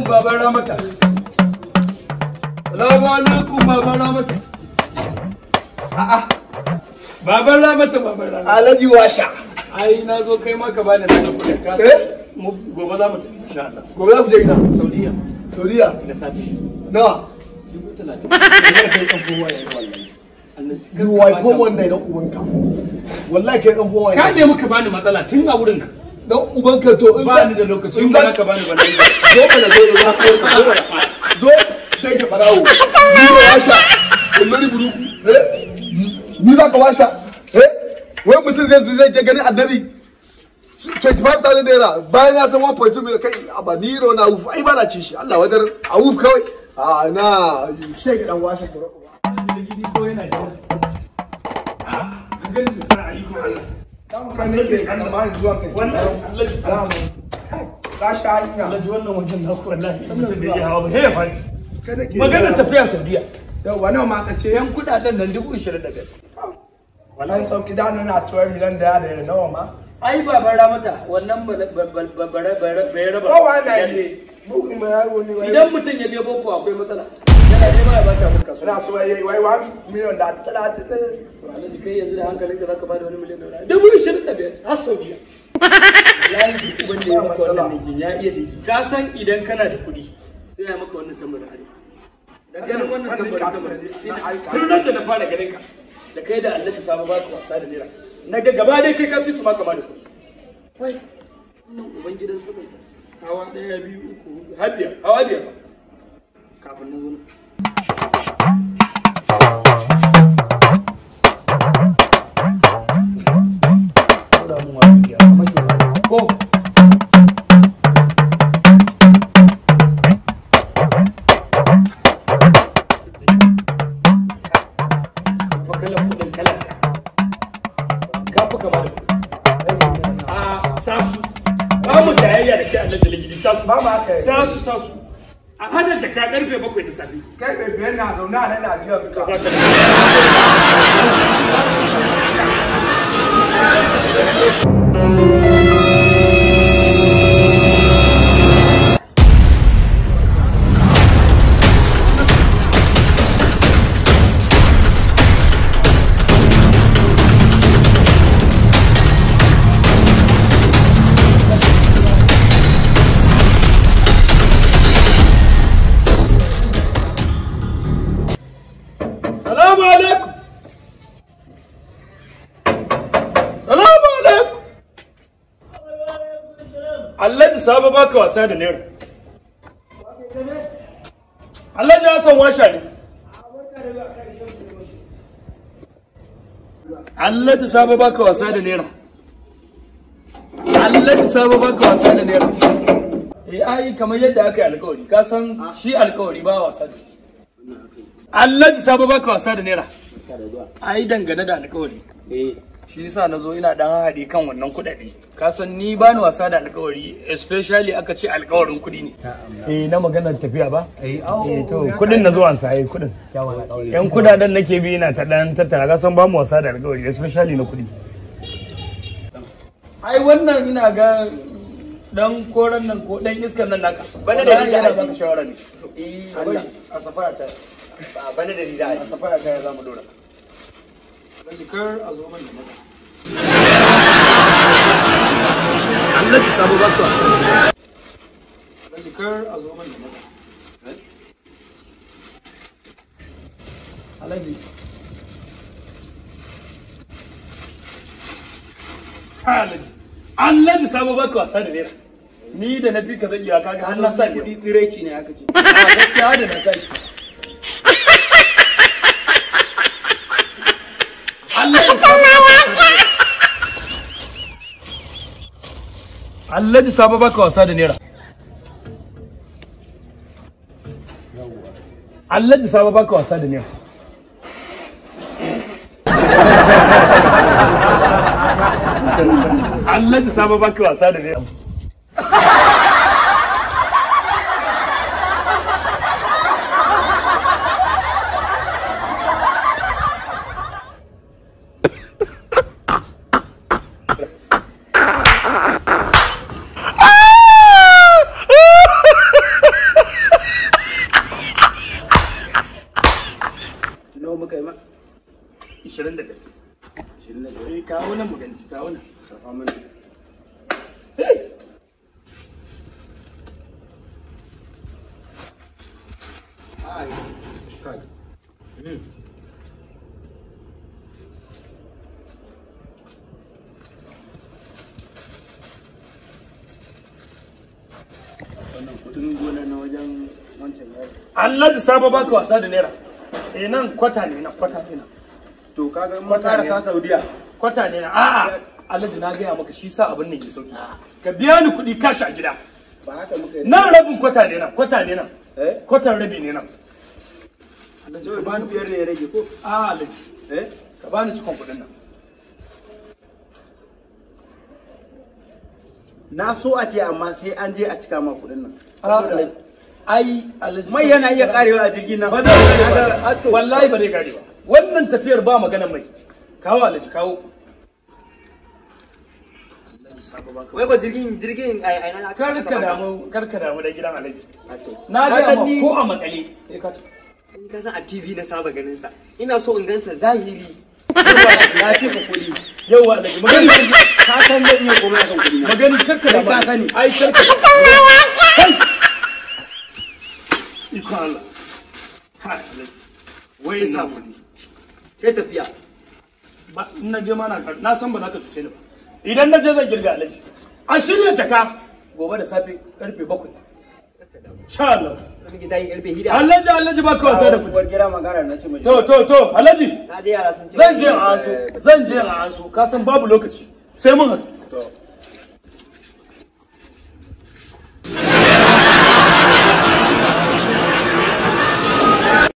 baban Ramata. Salamu alaikum baban Ramata. A'a. Baban Ramata, baban Ramata. Alhaji Washa. Ai na zo kai ma ka bani naka kuɗin ka. Gobe za mu tafi insha Allah. Gobe za ku je ina? Saudiya. Saudiya? Da safe. Nawa? 30,000. You are poor one day dan ubanka. Wallahi kai dan poor. Ka ne muka bani matsala tun a wurin nan. Dan ubanka to in ba ni da lokaci in ba ka bani ba. Zo mana zo zo zo. Shege barawo. Ni ba Washa. Kulluri buruku. Eh? Ni ba ka Washa. Eh? Wai mutum zai je ganin annabi 25,000 naira bayan ya san 1.2 million kai aba ni ro na wuf ai ba na ci shi Allah wadar a wuf kawai a na shege dan Washa ko ko yana da a ganin da sa'a iko Allah dan kan nake tsammanin zuwa kai wannan Allah ka sha hanya Allah ji wannan wajen naku wallahi mutum da yake hawa ba sai ya fadi magana tafiya Saudiya yawa nawa ma ka ce yan kudaden nan 25,000 wallahi sauki da nan na 12 million da da nawa ma ai baban Ramata wannan bai raba kowa na yi bugun ba yaro ne idan mutum ya je boko akwai matsala yana nema ya bata mun kasuwa ina so wai wai 1 million da 30 to Alhaji kai yanzu da hankalinka zaka bada wani miliyan naira 25,000 har Saudiya wallahi duk uban da ya maka wannan dinkin ya iya dinki ka san idan kana da kuɗi sai ya maka wannan tambarin hari dan ganin wannan tambarin tun nan da na fara ganin ka da kai da Alhaji Sabo ba ka wasa da naira na ga gaba dai kai ka fi su ma kama da kuɗi wai wannan uban gidan sama hawa 1 2 3 4 har biyar hawa biyar ba kafin na zo nan ko kalan kudin kalan ka fi kama da kudi a sasu ba mu jayayya da kai Allah jalili sasu ba ma kai sasu sasu a hada jaka karfe 7 da safe kai bai biyan na zauna nan na jiya ka Salamu alaikum. Salamu alaikum. Alhaji Sabo baka wasa da naira. Alhaji Hassan Washa ne. Alhaji Sabo baka wasa da naira. Alhaji Sabo baka wasa da naira. Eh ai kamar yadda aka yi alkawari, ka san shi alkawari ba wasa da shi. Alhaji Sabo baka wasa da naira. Ai dangane da alkawari. Shi yasa na zo ina dan haɗe kan wannan kuɗaɗe. Ka san ni ba ni wasa da alkawari, especially aka ce alkawarin kuɗi ne. Eh na maganar tafiya ba? Eh to kuɗin na zo an saye kuɗin. Yan kuɗaɗen nake bi ina ta dan tattara ka san ba mu wasa da alkawari especially na kuɗi. Ai wannan ina ga dan koran nan ko dan iskan nan naka. Bana da ni da yana baka shawara ne. Eh, Allah a safara ta. ba bana da ni da A safara ta ya zamu dora. Kar a zo man da maza. Allah ki samu ba su. Kar a zo man da maza. Alhaji. Alhaji. Alhaji Sabo baka wasa da naira. Ni da na fi ka zan iya kaga har na sa biyar. Kudi tsiraici ne aka ce. A gaskiya da na sa shi. Alhaji Sabo baka wasa da naira. Alhaji Sabo baka wasa da naira. Alhaji Sabo baka wasa da naira. muka yi ma? 25. 25. Eh, kawo nan mu gani, kawo nan. Safa mana. Eh. Ai, kai. Wannan kudin gona na wajen wancan yaro. Alhaji Sabo baka wasa da naira. Eh, nan kwata ne nan, kwata ne nan. To kaga mun Kwata ne. karasa Saudiya. Kwata ne nan. A'a, Alhaji na gaya maka shi sa abin nan ya sauki. Ka biya ni kuɗi kashi a gida. Ba haka muka yi. Nan rabin kwata ne nan, kwata ne nan. Eh? Kwatan rabi ne nan. Alhaji ba ni 5 ne ya rage ko? A'a, Alhaji, Eh? ka bani cikon kuɗin nan. Na so a ce amma sai an je a cika ma kudin nan. A'a, Alhaji. Ai, Alhaji. Mai yana iya karewa a jirgin nan. Ba zai kare ba. Wallahi ba zai kare ba. Wannan tafiyar ba maganar mai. Kawo Alhaji, kawo. Alhaji Sabo baka. Wai ko jirgin ai ai na Kar ka damu, kar ka damu da gidan Alhaji. To. Na Ka gaya san ma ni- ko a matsale. Eh, ka tafi. Ni ka san a TV na saba ganin sa. Ina so in gansa zahiri. Ya ce ka kuɗi. Yauwa Alhaji, magani Ka san zan iya komai akan kuɗi na. magani karka da Kai ka sani. Ai karka. Kai. Iko Allah. Ha, Alhaji. Wai Sai na samu kuɗi. Sai tafiya. Ba in na je ma na na san ba za ka cuce ni ba. Idan na je zan girga Alhaji. A shirya jaka gobe da safe karfe 7. Insha Allah. Muke tayi karfe 6. Alhaji, Alhaji ba ka wasa da kuɗi. Uwar gira magana na ce mai. To, Alhaji. Na je yara sun ce. Zan je a anso, zan je a anso, ka san babu lokaci. Sai mun haɗu. To.